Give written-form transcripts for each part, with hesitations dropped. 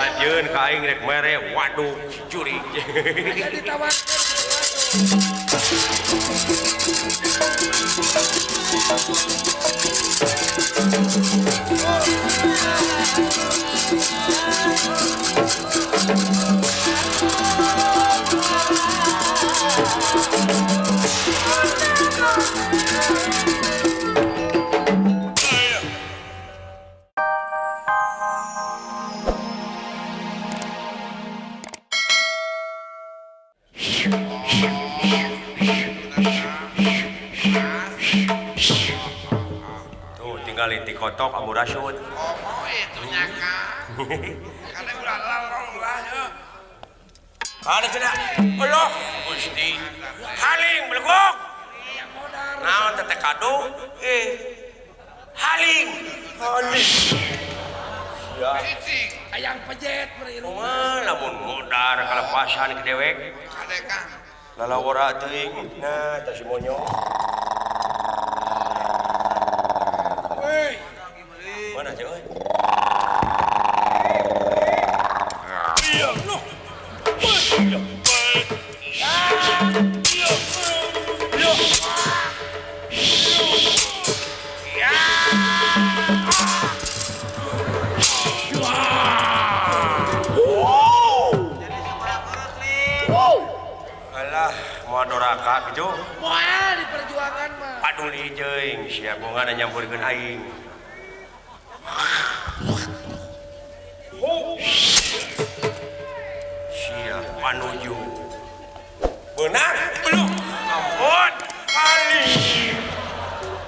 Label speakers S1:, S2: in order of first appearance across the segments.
S1: Ajeun ka aing rek mere waduh jurig.
S2: Ditawarkeun.
S1: Tuh tinggal di kotok ambu rasut.
S2: Oh, itu nya Kang. Kada ulah ulah heuh.
S1: Kada cenah. Allah Gusti. Haling belegok. Naon teh kado? Haling. Haling. Ya.
S2: Hayang pejet beri
S1: Kumaha lamun modar kalepasan ke dewek.
S2: Kade Kang.
S1: Lalawara teuing. Nah, tah si monyong.
S2: Woi.
S1: Mana sih euy?
S2: Iya, loh. Iya. Iya.
S1: Alah, moal doraka kitu.
S2: Moal di perjuangan mah.
S1: Paduli teuing sia bongana nyampurkeun aing. Sia panuju. Beunang belum? Ampun. Ali.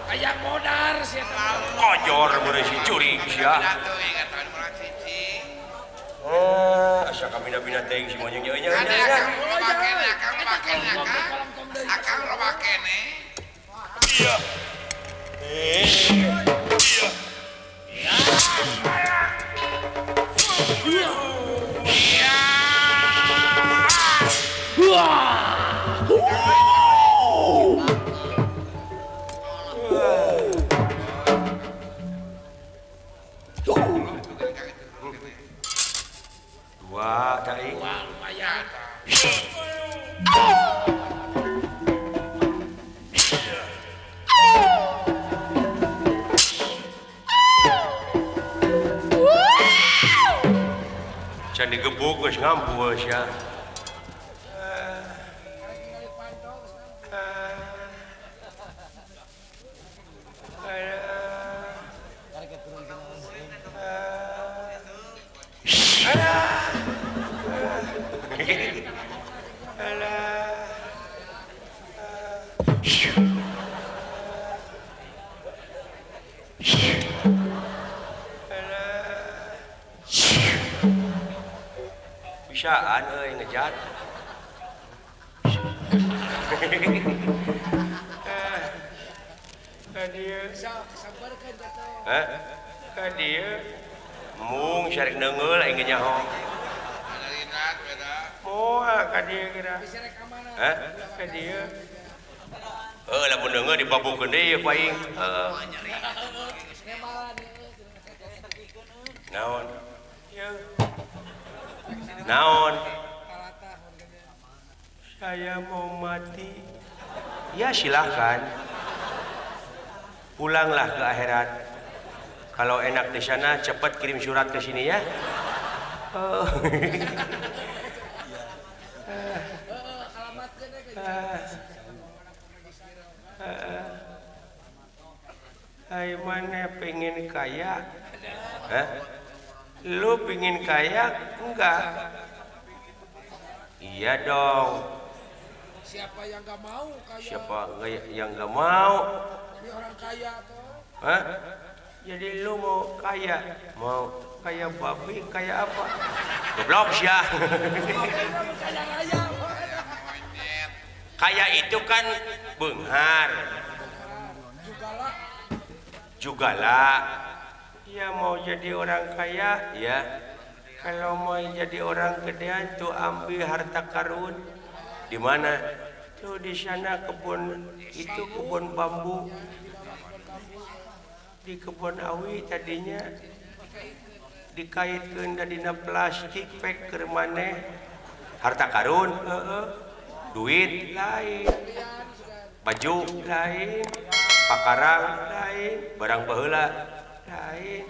S2: Hayang modar sia teh.
S1: Kojor beureuh si jurig sia. Oh, asa kabina-bina teuing si monyong nya nya.
S2: Akang loba kene.
S1: Iya. Iya.
S2: Iya.
S1: Dua tadi.
S2: Wah, lumayan.
S1: Can digebuk geus ngampus ya. Bisaan euy ngejat. Ka dieu.
S2: Sambarkeun jatuh.
S1: Hah? Ka dieu. Mung sarek neungeul aing ge nyaho. Moal ka dieu geura. Hah? Ka dieu. Heuh lamun neungeul dibabukeun deui ku aing. Heeh. Naon? Naon? Saya mau mati. Ya silakan. Pulanglah ke akhirat. Kalau enak di sana cepat kirim surat ke sini ya. Oh. Hai mana pengen kaya? Hah? Lu pingin kaya enggak? Iya dong.
S2: Siapa yang enggak mau kaya?
S1: Siapa yang enggak mau?
S2: Jadi orang kaya toh.
S1: Hah? Jadi lu mau kaya? Mau kaya babi, kaya apa? Goblok sia. Kaya itu kan beunghar. Jugala. Ya mau jadi orang kaya ya. Kalau mau jadi orang gedean tuh ambil harta karun. Di mana? Tuh di sana kebun itu kebun bambu. Di kebun awi tadinya Dikaitkeun dina plastik pek keur maneh. Harta karun heeh. Duit lain. Baju lain, pakarang lain, barang baheula lain.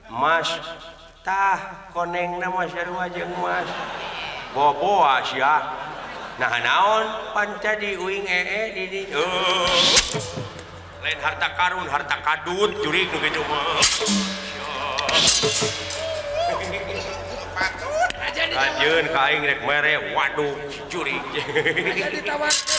S1: Emas tah konengna mah sarua jeung emas. Boboa sia. Nah naon pan tadi uing ee di dieu. Lain harta karun, harta kadut jurig nu kitu mah. Rajeun ka aing rek mere, waduh jurig.
S3: Aja ditawarkeun.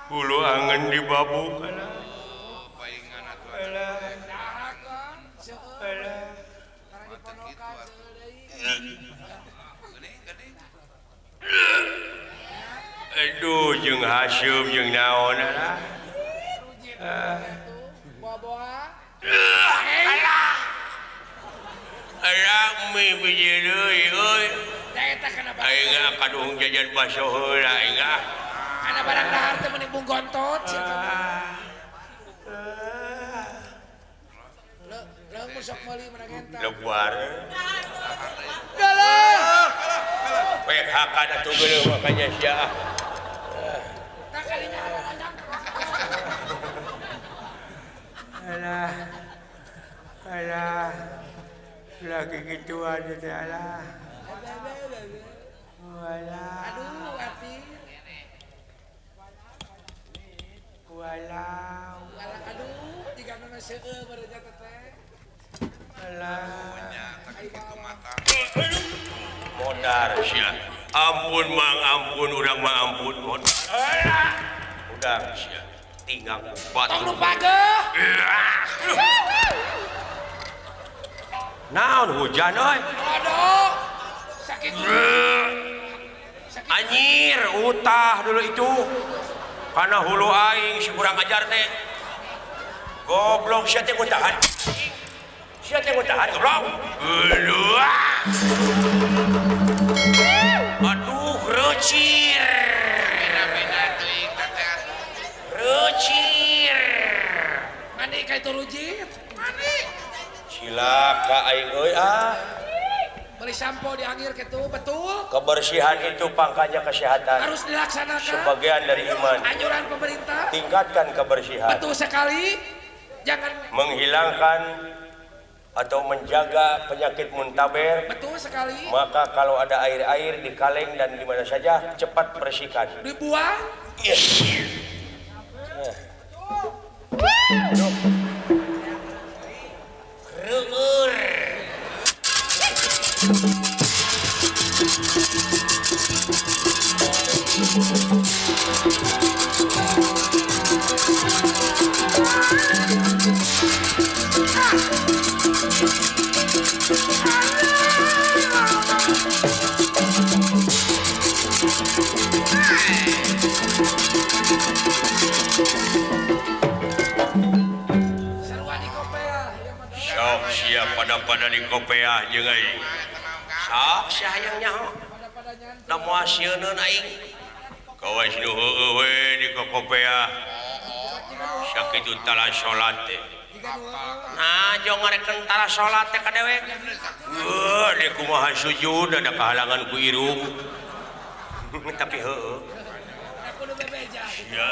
S1: Hulu angen di babuk aduh jeung haseup jeung naon alah. Alah mi biji deui euy. Aing kaduhung jajan baso heula aing ah.
S3: Kana barang dahar teh meni bung gontot sia teh. Leung mun sok meuli menang eta.
S1: Lebar.
S3: Galah.
S1: PHK atuh geuleuh makanya sia.
S3: Tah kalinya arandang.
S1: Alah. Alah. Lagi gituan teh alah. Alah.
S3: Aduh ati.
S1: Walau.
S3: Walau aduh jika nona seueur bareja teh.
S1: Alah.
S2: Modar
S1: sia. Ampun mang ampun urang mah ampun modar. Udah sia. Tinggal batu.
S3: Tong lupa geuh.
S1: Naon hujan euy?
S3: Aduh. Sakit.
S1: Anjir, utah dulu itu. Karena hulu aing si kurang ajar teh. Goblok sia teh tahan. Sia teh tahan goblok. Aduh. Aduh, reucir.
S2: Beda-beda teuing teh.
S1: Reucir.
S3: Mandi ka itu rujit.
S2: Mandi.
S1: Cilaka aing euy ah.
S3: Beli sampo di akhir gitu, betul.
S1: Kebersihan itu pangkalnya kesehatan.
S3: Harus dilaksanakan.
S1: Sebagian dari iman.
S3: Anjuran pemerintah.
S1: Tingkatkan kebersihan.
S3: Betul sekali. Jangan
S1: menghilangkan atau menjaga penyakit muntaber.
S3: Betul sekali.
S1: Maka kalau ada air-air di kaleng dan di mana saja cepat bersihkan.
S3: Dibuang.
S1: Yes. Reueur. Sok siap pada-pada di kopeah jeung aing. Sok sia hayang nyaho. Da moal sieuneun aing. Kawas nu heueuh we di kopeah. Sakitu tala salat teh. Nah, jong ngareken tala salat teh ka dewek. Heuh, deui kumaha sujud ada kahalangan ku irung. Tapi heueuh.
S3: Kudu bebeja.
S1: Sia.